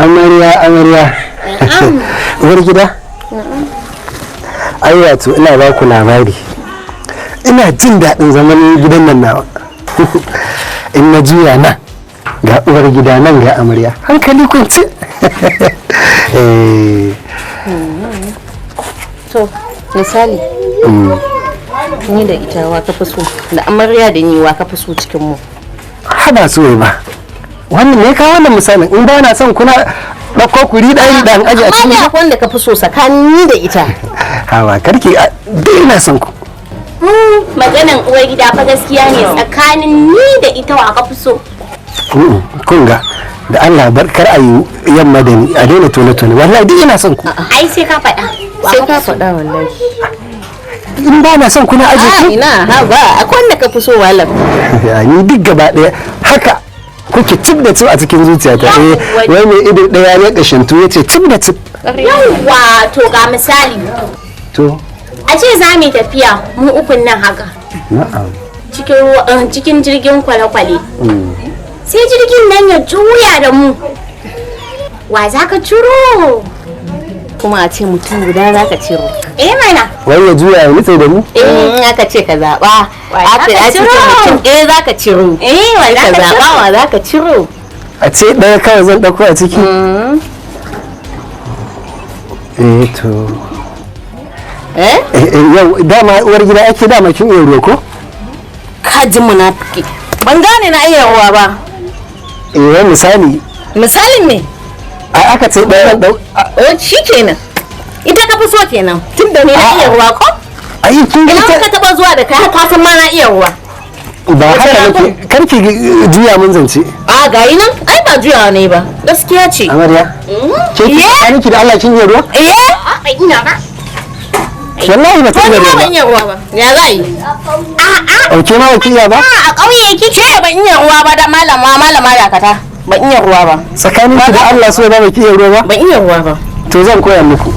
Amarya, amarya, uwar gida. Ai wato ina ba ku labari, ina jin daɗin zaman gidan nan nawa. In na juya nan ga uwar gida, nan ga amarya, hankali kwance. Eh. To, misali, ni da ita, wa ka fi so? Da amarya da ni, wa ka fi so cikin mu? Haba so ba, wannan ne ka wannan misalin, in ba na son kuna ɗauko ku riɗa riɗa in aje a Amma cikin ne gida. Akwai wanda ka fi so tsakanin ni da ita. Hawa karki, dai ina son ku. Maganan uwar gida fa gaskiya ne. Tsakanin ni da ita, wa ka fi so? Kun ga, da Allah bar kar a yi yamma da ni, a daina tone tone. Wallahi duk ina son ku. Ai sai ka faɗa. Wa Sai ka ka fi so? faɗa wallahi. In ba na son kuna aje A ku. ina, ha ba, akwai wanda ka fi so, malam. Ya, ni duk gaba ɗaya haka kuke cib da cib a cikin zuciyata. Eh, wai mai ido ɗaya ne kashintu ya ce cib da cib. Yawwa, to ga misali. To. A ce za mu yi tafiya mu ukun nan haka cikin cikin jirgin kwale-kwale, sai jirgin nan ya juya da mu, wa za ka ciro? Kuma a ce mutum guda za ka ciro? Eh mana. Wai ya juya ya nutse da mu? In aka ce ka zaɓa, Wa aka za ka a ce ciro? mutum ɗaya za ka ciro. Eh, wa za Ka ka zaɓa ciro? wa za ka ciro? A ce ɗaya kawai zan ɗauko a ciki? Eh to. Eh? Eh, eh, yau dama uwar gida ake, dama kin iya ruwa ko? Ka ji munafiki. Ban gane na iya ruwa ba. Eh, wai misali. Misalin me? A aka ce ɗaya zan ɗau Oh, shikenan, ita ka fi so kenan, tunda ni na iya ruwa ko? Ai kin ga Ina ita ka taba zuwa da kai, ka san ma na iya ruwa. Ba haka nake, karki juya mun zance. A gayi nan, ai ba juyawa ne ba, gaskiya ce. Amarya, ke ki tsakaninki da Allah kin iya ruwa? Eh. Ban iya ba. Wallahi ba ta Ko iya ni ma ruwa ban ba. iya ruwa ba, ya za yi? A'a. Auke ma ba ki iya ba? A ƙauye kike? Ce ban iya ruwa ba, da malama, malama dakata, ban iya ruwa ba. Tsakaninki da Allah so ba ki iya ruwa ba? Ban iya ruwa ba. To zan koya muku.